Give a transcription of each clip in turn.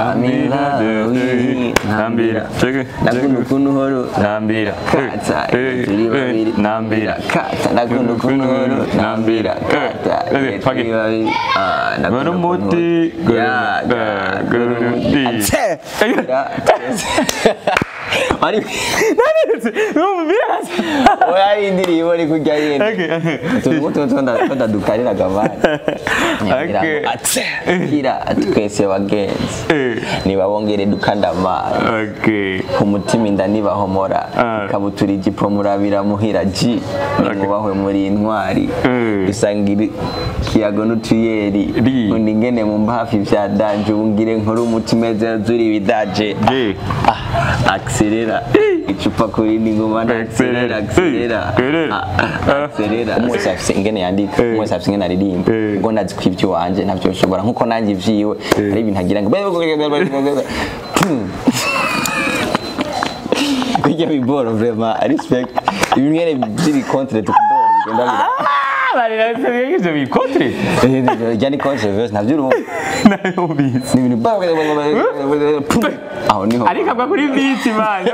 I'm in love. Nambira. Ndakunda ukuntu uhora Nambira. kata turi babiri. Nambira. Kata ndakunda ukuntu uhora Nambira. kata turi babiri. Ah, ndakunda ukuntu Gurumuti. Ya, ya, Gurumuti. Atse. Ya, Ari oya indirimbo ni kurya yindi. Utuntu twonda dukarira gavana. Okay. Atse. Kira twese bagenzi. Nibabongere dukandamara. Okay. Ku mutima inda nibahomora. Ikabutura ijipo murabira muhira G. Nimubahwe muri intwari. Dusangira ikiyago n'utuyeri. Ri. Undi ngene mumba hafi vya danje ubu ngire nkore umutima zuri ibidaje. G. Ah, accelera icupa kuri ni ngoma na accelera accelera accelera. Umwe wese afise ingene yandika, umwe wese afise ingene aririmba. Ubwo ndazi ko ivyo wanje ntavyo nshobora nkuko nanjye ivyiwe ari ibintu agira ngo bijya biboro vraiment respect ibintu ngene byiri contre tukuboro bigenda bira. Bari nabyo ivyo bikontre. Rya ni contre verse navyo urumva Nabizi. ni ibintu aho niho Ariko agwa kuri beat man.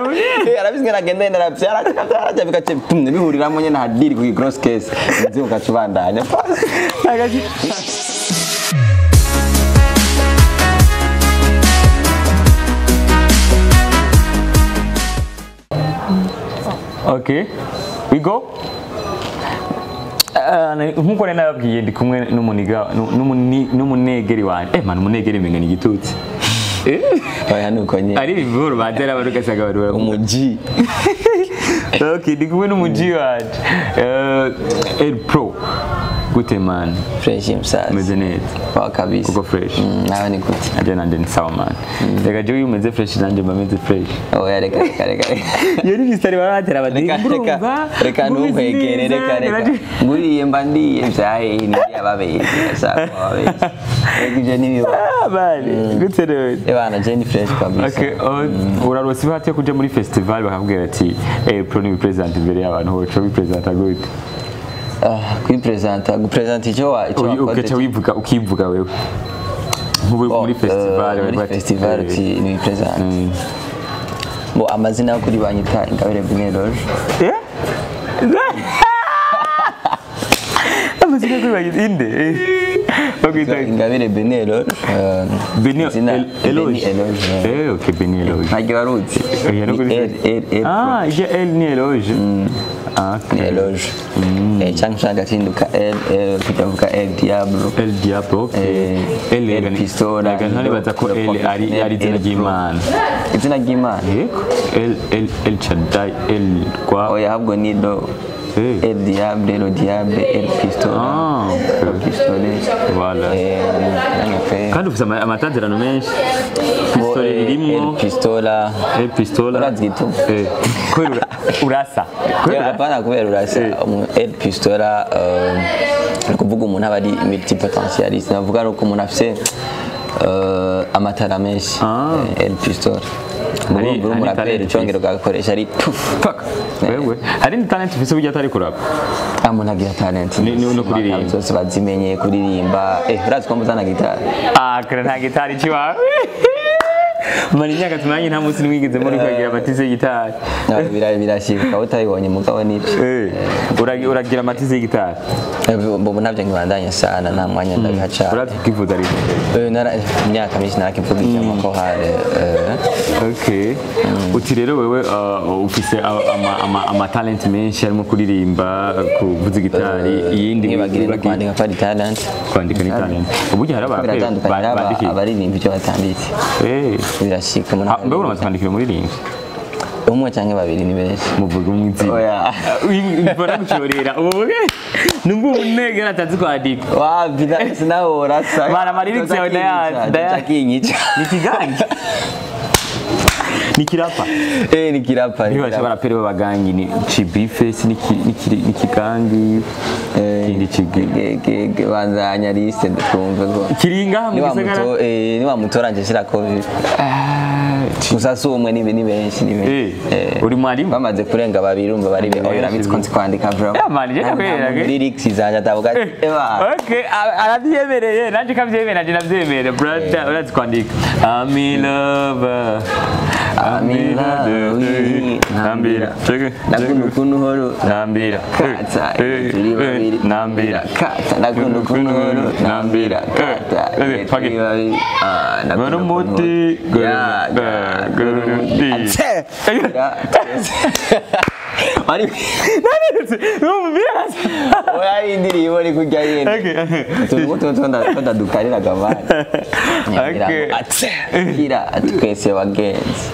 Arabizi ngene agenda yenda aravyara aravyara bigace bihuriramo nyene hadiri ku gross case nzi ukacubandanya. Okay. We go. Nkuko nari nababwiye ndi kumwe n'umuniga n'umunegeri wanje. Man umunegeri menga ni igitutsi. Oya nuko nyene Ari ibivuro batera abantu ugasanga abantu baravuga. umuji. Okay, ndi kumwe n'umuji wanje. El Pro. Gute man? Fresh msazi. Umeze neza. Wa kabisa. Uko fresh. Nawe ni gute? Aje nanje ni sawa man. Reka jewe iyo umeze fresh nanje mba meze fresh. Oya reka reka reka. Iyo ni bisari baratera abadiri. Reka reka reka ntukwegere reka reka. Nguriye mba ndiye vyahehe ni ababeshyi ashaka ababeshyi. Reka ivyo ntibiba. Ah man, gute rero? Ebana je ni fresh kabisa. Okay, urarose bahati yo kuja muri festival bakakubwira ati Pro ni present imbere y'abantu hoco bipresenta gute? Ah, kwipresenta gupresenta icyo wa icyo wakoze. Ugaca wivuga ukivuga wewe. Nk'ubu muri festival muri festival uti ni present. Bo amazina yo kuri banyita Ingabire Bineroge. Eh? Amazina yo kuri banyita inde? Bakwita Ingabire Bineroge. Bene Eloge. Eloge. Okay, Bene Eloge. Ntabwo waruzi. Ni L L L. Ah, ijya L ni Eloge. Ah, Ni Eloge. Cyangwa ushaka gatinduka L L kujavuga El Diablo. El Diablo. Okay. El Pistola. Rega ntaribaza ko L ari ari izina ry'Imana. Izina ry'Imana. Yego. El El El Shaddai El kwa. Oya ahubwo ni do. El Diable, El Diable, El Pistola. Ah, El Pistolet. Voilà. Kandi ufise amatazerano menshi. Pistolet irimwo. El Pistola. El Pistola. Urazi gituma. Kubera urasa. Kubera apana kubera urasa. El Pistola ni kuvuga umuntu aba ari multipotentialiste. Navuga ari uko umuntu afise amatara menshi. El Pistola. Hari umuraperi icyongera ugakoresha ari tufu. Fuck. Wewe hari ni talent ufise burya atari kurapa. Ah, umuntu agira talent. Ni no kuririmba. Zose bazimenyeye kuririmba. Urazi ko muzana gitari. Ah, kare nta gitari kiba. Mara imyaka tumaranye nta munsi n'umwe muri kwagira amatize y'igitari. Birashika utayibonye mugabo nibyo. Uragira amatize y'igitari. Mbo ntabyo nkibandanya sana nta mwanya ndabiha cyane. Urazi kukivuza ariko. Imyaka myinshi narakivuga ko hari. Okay. Uti rero wewe ufise ama talent menshi harimo kuririmba, kuvuza gitari, iyindi nibagire kwandika ko ari talent. Kwandika ni talent. Uburyo hari abaraperi bandika abaririmba icyo batanditse. Birashika umuntu. Mbe uramaze kwandikira umuririmbyi? Umwe cyangwa babiri ni benshi. Muvuga umwe izina. Oya. Baragushorera. Ubuvuge nubwo umunegera atazi kwandika. Wa vida sinahora sa. Mara lyrics yawe ndayakinyica. Ni kigangi. Ni kirapa. Ni kirapa. Ni bacha baraperi b'abagangi ni Chibiface ni kigangi. Kindi kigi. Banzanya liste twumve ko. Kiringa mu gisagara. Ni wa mutoranje shira ko. Gusa si umwe, ni benshi, ni benshi. Uri mwarimu? Bamaze kurenga babiri, urumva bari be. Oya, urabizi ko nzi kwandika, bro. Yeah, man, je ndakwera, Nta lyrics zanje atavuga ati, eba. Okay, arabyemereye, nanjye kabyemera, nanjye nabyemera, brother, urazi kwandika. I'm in love. I'm in love. Nambira. Ndakunda ukuntu uhora Nambira. kata, turi babiri. Nambira. Kata, ndakunda ukuntu uhora Nambira. kata, turi babiri. Ah, ndakunda Gora ukuntu umuti, uhora- Ya, ya, gora umuti. Atse! Ya, Ari oya, indirimbo ni kurya yindi. Utuntu nk'utu ndadukarira gavani. Okay. Atse! Kira twese bagenzi.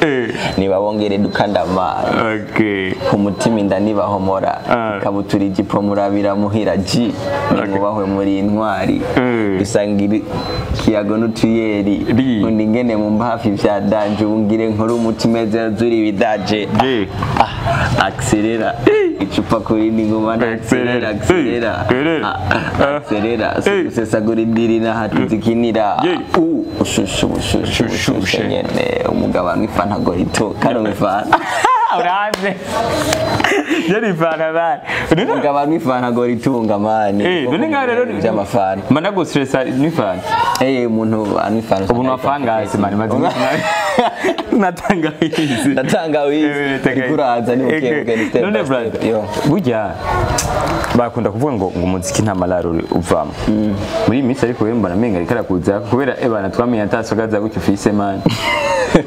Nibabongere dukandamara. Okay. Ku mutima inda nibahomora. Ikabutura ijipo murabira muhira G. Nimubahwe muri intwari. Dusangira ikiyago n'utuyeri. Ri. Nkunda ingene mumba hafi vya danje, ubu ngire nkore umuti meze zuri ibidaje. G. Ah, accelera icupa kuri ni ngoma na accelera, accelera. Ah, accelera gusesagura indiri n'ahantu zikinira. Yeah. U ushushe, ushushe, Ushushe. ushushe nyene umugabane w'ifanta gorito kano ifanta. Uranze. Yari fana bana. Umugabane w'ifanta goritunga man. None nka rero by'amafanta. Mana go stress ni fana. Umuntu anywa ifanta. Ubu nafangase man, maze natangawizi. Ndatangawizi. Ikuraza ni buke buke, ni step None by step. brother, Yo. burya bakunda kuvuga ngo umuziki nta malaro uvamo muri iyi minsi, ariko wewe mbona menga ariko arakuza kubera ebana twamenye atasogaza gutyo ufise man,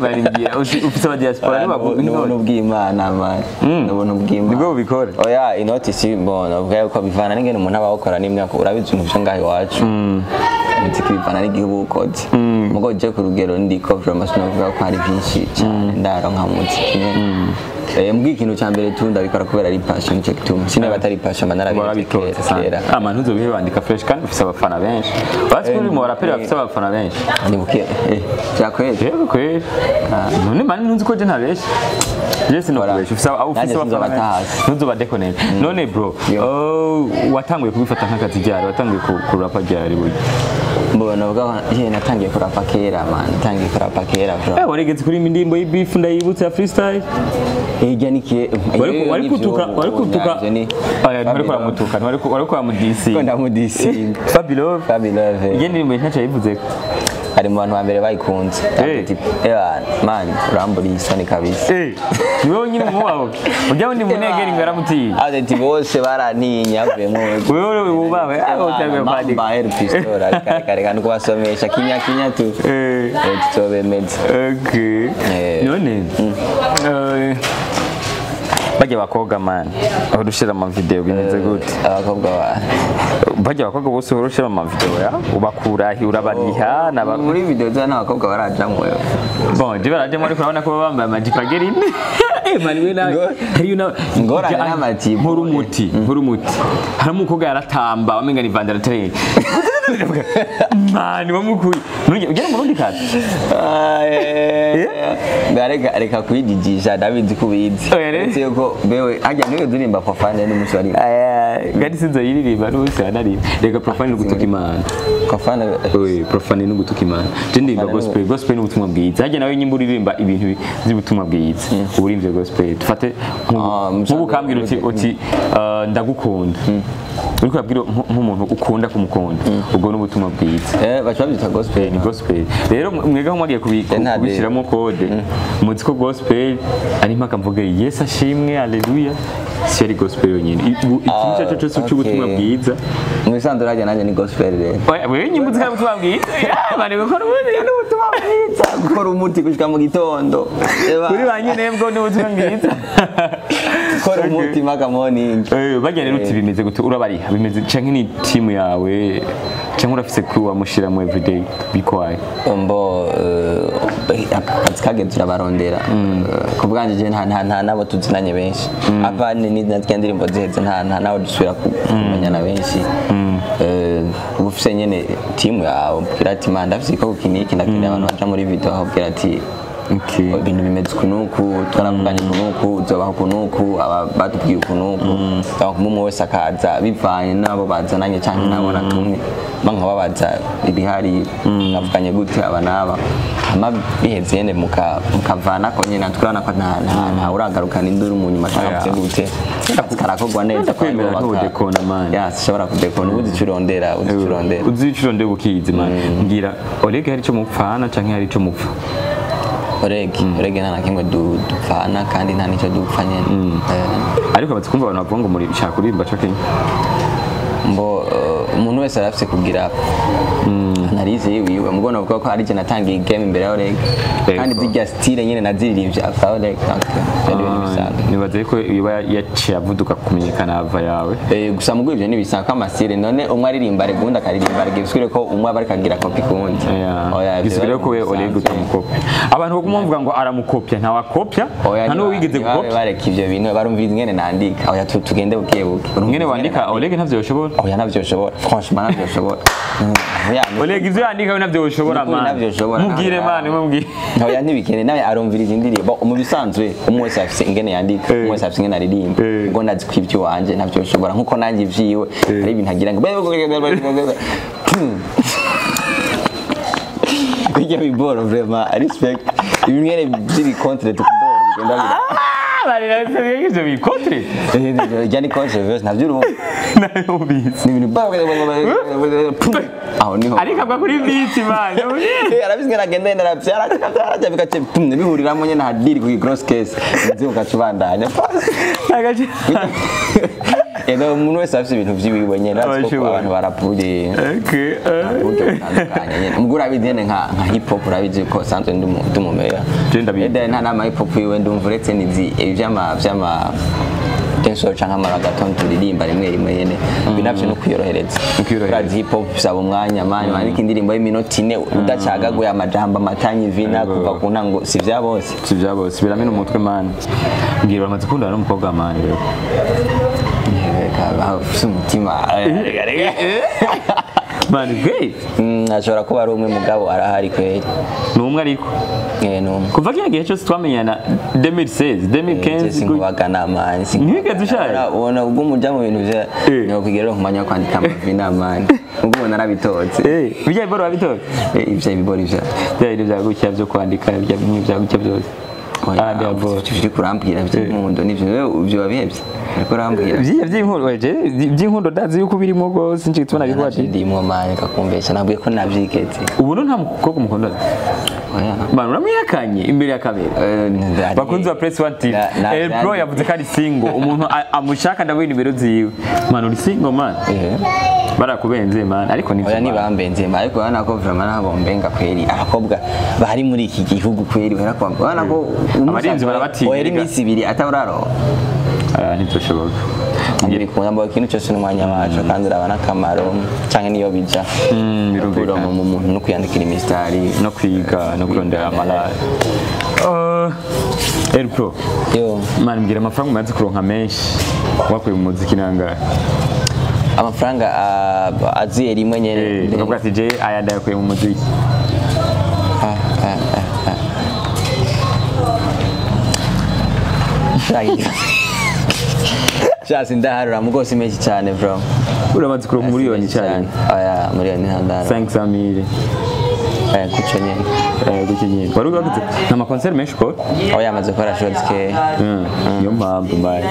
barimbwira ufise aba diaspora Ni ubuntu bw'Imana man, ni ubuntu bw'Imana. Nibwo bubikora. Oya, inoti si bon, uvuga yuko bivana n'ingene umuntu aba awukora n'imyaka. Urabizi ibintu vyo ngaho iwacu, umuziki bivana n'igihugu ukoze. Mugo je ku rugero ndiko vraiment sinavuga ko hari byinshi cyane ndaronka mu muziki nyene. Mbwi ikintu cya mbere tu ndabikora kubera ari passion, nicyo gituma sinaba atari passion mba narabiretse Warabitoze kera sana. kera. Ama ntuzobihe bandika fresh kandi ufise abafana benshi. Bazi ko uri mu baraperi bafise abafana benshi. Ni buke byakwezi. Yego kweli. None man, ntuzi ko je ntabesha. Je sinokubesha. Ufise abo ufise Nanjye abafana benshi. sinzobatahaza. Ntuzobadekonera. None bro, Yo. oh, watanguye kubifata nk'akazi ryari? Watanguye kurapa ryari burya? Mbona uvuga ko je natangiye kurapa kera man, natangiye kurapa kera bro. Warigeze kuri indirimbo y'ibeef ndayibutse ya freestyle. Hirya ni ke. Wari kutuka, wari kutuka. Oya, ntwari kuramutuka, ntwari wari kuramudisi. Ko ndamudisinga. Fabilove. Fabilove. Iyo ndirimbo ntacyo yayivuzeko. Ari mu bantu ba mbere bayikunze. Ewa man, uramburiye isoni kabisa. Ni wowe nyine umubaho. Ujya wundi munegeri ngo yaramutiye. Ati bose barantinya vemo. Wewe wubawe, aho utanguye kwandika. Mamba el pistola kare kare kandi kubasomesha kinya kinya tu. Tutobemeza. Okay. None bajya bakobwa man, aho ushira ama video bimeze gute? Abakobwa ba Bajya abakobwa bose uhora ushira ama video ya ubakura he, urabariha naba muri video za n'abakobwa barajamwo yo. Bon, je barajemo ariko urabona ko baba bambaye amajipo agera ine. Man, we nawe hariyo na Ingorane n'amajipo. Nkora umuti, nkora umuti. Hari umukobwa yaratamba wamenga ni Vanderateur. Man, wamukuye. None ugera mu rundi kazi. Reka reka kwijijisha, ndabizi ko ubizi. Oya, rero. Uretse yuko bewe hajya ntiwe turirimba profane n'umunsi wari. Gari sinzo yiririmba n'umunsi wanaririmba. Reka, profane ni ugutuka Imana. Profane. Oye, profane ni ugutuka Imana. Je ndirimba Profane ni gospel, gospel ni ubutumwa bwiza. Hajya nawe nyimba uririmba ibintu by'ubutumwa bwiza. Uba gospel. Dufate Ah, nk'ubu ukambwira uti ndagukunda. Uriko urabwira nk'umuntu ukunda kumukunda. Ubwo ni ubutumwa bwiza. Baca babyita gospel. Ni gospel. Rero mwega aho mwagiye Nta kubishyiramo code. Muzi ko gospel ari impaka mvuge Yesu ashimwe, haleluya. Si ari gospel yonyine. Ikintu icyo ari cyo cyose cy'ubutumwa bwiza. Mu bisanzwe hajya nanjye ni gospel rero. Oya, wewe nyimba uzi ko ari ubutumwa bwiza. Ya, bari gukora ubundi N'ubutumwa bwiza gukora umuti gushika mu gitondo. Eba, kuri ba nyine bwo ni ubutumwa bwiza. Gukora umuti mpaka morning. Bajya rero uti bimeze gute, urabariha bimeze canke ni team yawe canke urafise crew wamushiramo everyday bikwaye? Mbo akazi kageze urabarondera. Ku bwanjye je nta nabo tuzinanye benshi ava ni natwe indirimbo ziheze, nta nabo dusubira kumenyana benshi. Uba ufise nyene team yawe ubwira ati man, ndafise ko iki n'iki, ndakeneye abantu baja muri video, aho ubwira ati ibintu bimeze uku n'uku, twaravuganye uku n'uku, uzobaho uku n'uku, aba batubwiye uku n'uku. Donc umwe wese akaza bivanye n'abo bazananye cyangwa n'abo natumwe, mba nkababaza ibihari, navuganye gute aba n'aba. Hama biheze nyene mukavana ko nyene turabona ko nta uragarukana induru mu nyuma cyangwa Oya. gute akazi karakorwa neza. Ndakwemera ntudekona, man. Ya, sishobora kudekona, ubuzi icyo urondera, uzi icyo urondera. Uzi ico urondera ukizi, man. Mbwira, Oleg hari ico mupfana canke hari ico mupfa? Oreg nta na kimwe dupfana kandi nta n'icyo dupfa nyene. Ariko abatse kumva abantu bavuga ngo muri shaka kuririmba co kimwe. Mbo umuntu wese arafise kugira analyse yiwiwe, mugo novuga ko ari je natangiye game imbere ya Oreg kandi zirya style nyene naziririmbye after Oreg, donc byari ibintu bisanzwe. Nibaze ko iba yaciye avuduka kumenyekana ava yawe. Gusa mugo ivyo ntibisanzwe ko amastyle, none umwe aririmba reggae uwundi akaririmba reggae, bisubire ko umwe aba ariko agira copy ku wundi? Oya, ivyo Gisubire ko we bisanzwe. Oleg utamukopya, abantu baguma bavuga ngo aramukopya, ntawakopya. Oya, nta n'uwo wigeze ntibabe gukopya. bareka ivyo bintu, barumviriza ingene nandika. Oya, tugende buke buke. Urumva Ingene wandika, Oleg ntavyo yoshobora. Oya, navyo ushobora, franchement navyo ushobora. Oya, Oleg ivyo yandika we navyo yoshobora. Nukuri Man, navyo yoshobora. mubwire, man, mubwire. Oya, ntibikene nawe arumviriza indirimbo. Mu bisanzwe umwe wese afise ingene yandika, umwe wese afise ingene aririmba. Ubwo ndazi ko ivyo wanje navyo ushobora, nkuko nanjye ivyiwe hari ibintu agira ngo bijya biboro. Vraiment, respect, ibintu nyene by'ibikontre tukuboro bigenda bira. Bari nabyo ivyo bikotre. Rya ni controverse, navyo urumva. Nayumvise. Ni ibintu aho niho. Ariko agwa kuri beat, man. Arabizi ngene agenda yenda aravyara aravyara bigace pum, bihuriramwo nyene hadiri ku gross case nzi ugaca ubandanya. Agace. Ego, umuntu wese afise ibintu vyiwiwe nyene, arazi ko Abashoboye. abantu barapuriye Okay. uburyo butandukanye nyene. Mugo urabizi nyene nka hip hop, urabizi ko sanzwe ndi umumeya. Je ndabizi. Eda nta nama hip hop yiwe ndumva uretse nizi ivy'ama vy'ama dancehall canke amaragaton turirimba rimwe rimwe nyene, ibi navyo no kwiyorohereza. Kwiyorohereza. Urazi hip hop bisaba umwanya, man, wandika indirimbo y'iminota 4 udacagaguye amajambo amatanyi vina Yego. kuva ku ntango, si vya bose. Si vya bose, biramena umutwe, man. Mbwira, uramaze gukundana n'umukobwa, man, rero? Reka, ufise umutima. Man, great. Ashobora kuba ari umwe, mugabo arahari kweri. Ni umwe ariko? Ni umwe. Kuva kiriya gihe cyose twamenyana 2016, 2015 Sinkubagana, man. Ntiwigeze ushaje? Ubona ubwo umuja mu bintu vya nokwigira umwanya wo kwandika amavina, man, ubwo ubona narabitotse. Bijya biboro wabitoye? Ivyo ibibori vya Bya bintu bya gutya byo kwandika, bya bimwe bya gutya byose. Ah, bya boro. Ivyo uriko urambwira vy'inkundo nivyo wewe ivyo wabihevye uriko urambwira? Byiya by'inkundo, weje by'inkundo ndazi yuko birimo rwose, nje tubona bikuba Navyo ndimwo, man, kakumbesha nabwiye ko navyigeze. Ubu nta mukobwa mukundana? Oya. Man, uramwihakanye imbere ya kamera. Bakunzi ba Press One TV, El Pro yavuze ko ari single, umuntu amushaka ndabuye nimero ziwe. Man, uri single, man? Barakubenze, man, ariko ni Oya, ntibambenze, ariko urabona ko vraiment naho bombenga kweri, abakobwa bari muri iki gihugu kweri urabona ko Abarinzi barabatinya, ohera erega. iminsi 2 atauraro. Ah, ntitoshoboka. Ntibikunda mbo ikintu cyose n'umwanya wacu kandi urabona akamaro canke niyo bija Birumvikana. mu muntu no kwiyandikira imisitari. No kwiga no kurondera amalari. El Pro, yo. Man, mbwira amafaranga umaze kuronka menshi wakuye mu muziki nangahe? Amafaranga aziye rimwe nyene? Ukavuga ati je aya ndayakuye mu muziki. Ah, ah, ah, ah. Sha, sindaharura mugo si menshi cyane bro. Uramaze kuronka miliyoni cyane? Oya, miliyoni ntandaro. 500 mille? Oya, kuco nyene. Gutyo nyine wari wagize nta makonseri menshi ukora? Oya, amaze gukora shots ke. Niyo mpamvu, man.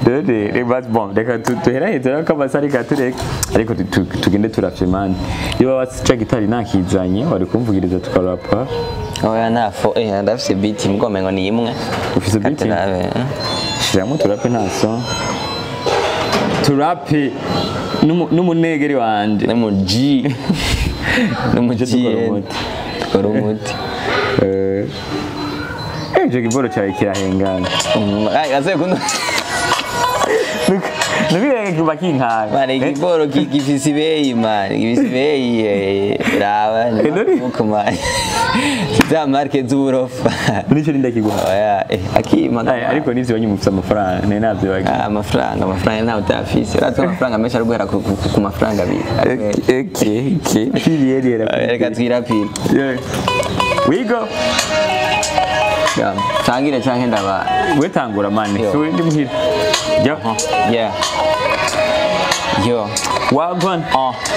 Rero reba, bon, reka tuheraheze rero ko amasaha ariko tureka, ariko tugende turafye, man. Iyo waba ca gitari nakizanye wari kumvugiriza tukarapa. Oya, ntafo, ndafise beat mugo mengo ni imwe. Ufise beat? Katarabe, eh. Shiramo turape, nta son, turape n'umunegeri wanje. No mu G no mu G. Dukora umuti. Dukora umuti. Ico giboro cyawe kirahengana. Ay, aze kuno. Nubirenge kiba kinkanga. Man, igiboro gifise ibeyi, man, gifise ibeyi, raba None- nuko, man, za marke z'uburofa. Nico ndakiguha. Oya, akima. Ay, ariko nivyo wanyu mufise amafaranga nari navyo. Ah, amafaranga, amafaranga ntawe utafise. Uratse amafaranga menshi ari guhera ku mafaranga abiri. Okay, period. Reka twirapire. Yeah. We go. Yeah. Tangire canke ndaba? We tangura, man. Yo. So ndi muhira. Jya. Yeah. Yo. Wagwan.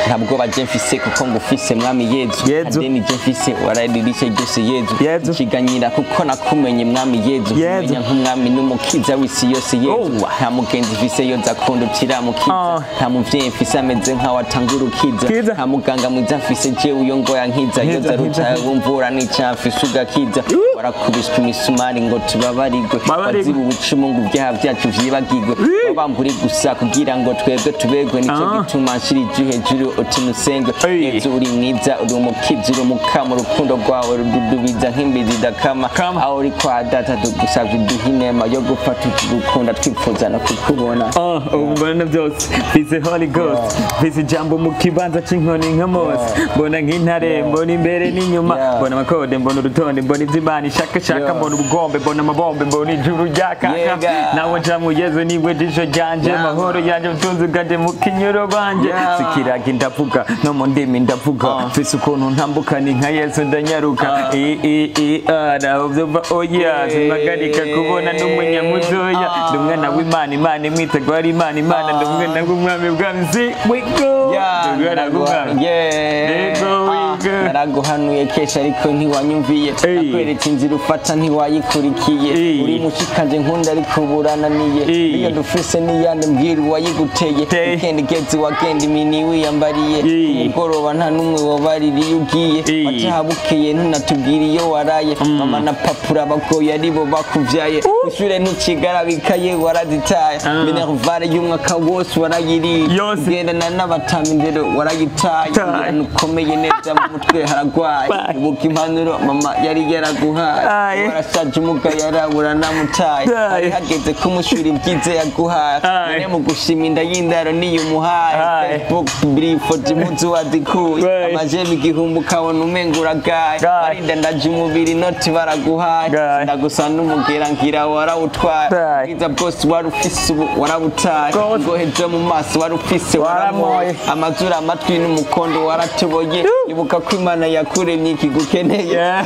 Ntabwo baje mfise kuko ngufise mwami Yezu. Yezu. Adeni je mfise wararirishe ryose Yezu. Yezu. Ikiganyira kuko nakumenye mwami Yezu. Yezu. Menya nk'umwami n'umukiza w'isi yose Yezu. Oh. Nta mugenzi mfise yoza kundutira mukiza. Nta muvyeyi mfise ameze nkawe atanga urukiza. Kiza. Nta muganga mwiza mfise jewe uyo ngoya nkiza. Nkiza, Yoza nkiza. ruta wumvura n'ica mfise ugakiza. Warakubiswe imisumari ngo tubabarigwe. Babarigwe. Waziba ubucumu ngo ibyaha byacu vyibagirwe. Wabamburi gusa kugira ngo twebwe tubegwe nico gituma nshira ijwi hejuru uti nusenge. Hey. Yezu uri mwiza uri umukiza uri umukama urukundo rwawe rududubiza nk'imbizi idakama. Kama. Aho uri kwa data tugusavye uduhe inema yo gupfa tukigukunda twipfuza no kukubona. Ubu mbona byose mfise Holy Ghost, mfise ijambo mu kibanza c'inkoni nka Mose, mbona nk'intare, mbona imbere n'inyuma, mbona amakode, mbona urutonde, mbona ivy'Imana ishaka shaka, mbona ubugombe, mbona amabombe, mbona ijuru ryakaka. Yega. Nawe nja Yezu niwe jisho ryanje, mahoro yanje, ubutunzi bwanje mu kinyuro bwanje. Sikiraga ndavuga no mu ndimi ndavuga, mfise ukuntu ntambuka ni nka Yesu ndanyaruka. I i i a naho vyumva oya, simpagarika kubona n'umunyamutoya, ndi umwana w'Imana, Imana imwita ko ari Imana, Imana ndi umwana w'umwami bwami, si we go. Ndi umwana w'umwami. Yego, wigo. Naraguhanuye kesha ariko ntiwanyumviye. Ey. Nakweretse inzira ufata ntiwayikurikiye. Ey. Uri mushikanje nkunda ariko burananiye. Ey. Iyo ndufise n'iyandi mbwira uwayiguteye. Tey. Weekend igeze wagenda imini wiyambariye. Ey. Umugoroba nta n'umwe wabaririye ugiye. Ey. Wataha bukeye ntunatubwira iyo waraye. Mama na papa urabagoye aribo bakuvyaye. Ishure ntukigarabikaye warazitaye. Minervare y'umwaka wose warayiriye. Yose. Ugendana n'abatama indero warayitaye. Taye. Ingorane ukomeye neza mu mutwe haragwaye. Bye. Ibuka impanuro mama yari yaraguhaye. Aye. Warashaje umuga yarabura namutaye. Taye. Hari hageze kumushura ibyiza yaguhaye. Aye. None mu gushima inda y'indaro niyo umuhaye. Aye. Facebook birifoto impuzu wazikuye. Bye. Amajembe igihumbi ukabona umenga uragaye. Gaye. Barindandaje umubiri inoti baraguhaye. Gaye. Ndagusa n'umugera ngira warawutwaye. Taye. Ubwiza bwose wari ufise ubu warabutaye. Gose. Ingohe zo mu maso wari ufise Waramoye. waramoye. Amazuru amatwi n'umukondo waratoboye. Ibuka ko Imana yakuremye ikigukeneye. Yeah.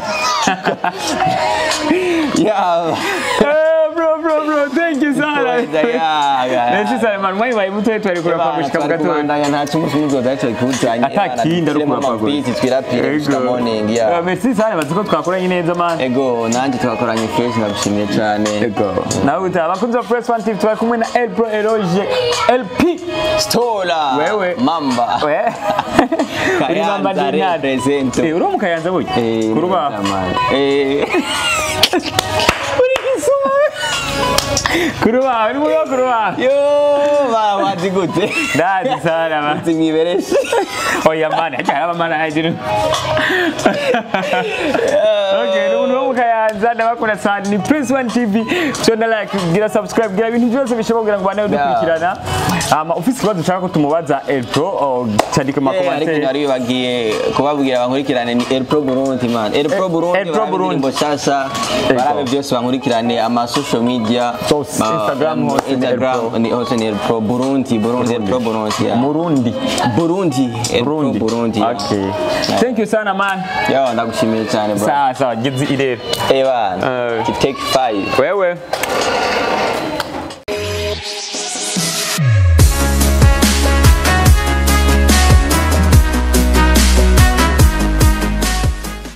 Yeah. Bro, thank you sana. Yeah. Merci sana man, mwayi bayi mutoye twari kurapa gushika mu gatondo. Kubandanya nta cy'umunsi muzoza turi kuzanye. Ata kindi ari kurapa gusa. Twirapire gushika morning. Yeah. Merci sana bazi ko twakoranye neza man. Ego nanjye twakoranye fresh ndagushimiye cyane. Ego. Nawe utaha abakunzi ba Press One TV twari kumwe na El Pro Eloge LP. Stola. Wewe. Mamba. We. Uri mamba Kayanza ndi ntare. represent. Uri mu Kayanza burya? Kuruba. Uri gisuma. Kuruba, uri mu kuruba. Yo, ba wazi gute? Ndazi sana man. Zimwibereshe. Oya man, hajya haraba man hejuru. Okay, ni umuntu wo mu Kayanza ndabakunda cyane ni Prince One TV. Fyonda like, gira subscribe, gira ibintu byose bishoboka kugira ngo bane dukurikirana. Ama ufise ikibazo ushaka ko tumubaza El Pro, cyandike mu Ariko commentaire. nari bagiye kubabwira bankurikirane ni El Pro Burundi man. El Pro Burundi. El Pro Burundi. Indirimbo shasha. Barabe byose bankurikirane ama social media. Zose, Instagram hose ni El Pro. Instagram ni hose ni El Pro Burundi, Burundi El Pro Burundi. Yeah. Murundi. Burundi. El Pro Burundi. Burundi. Yeah. Okay. Thank you sana man. Yo, ndagushimiye cyane bro. Sawa sawa, gizi irere. Eh bana. Take 5. Wewe.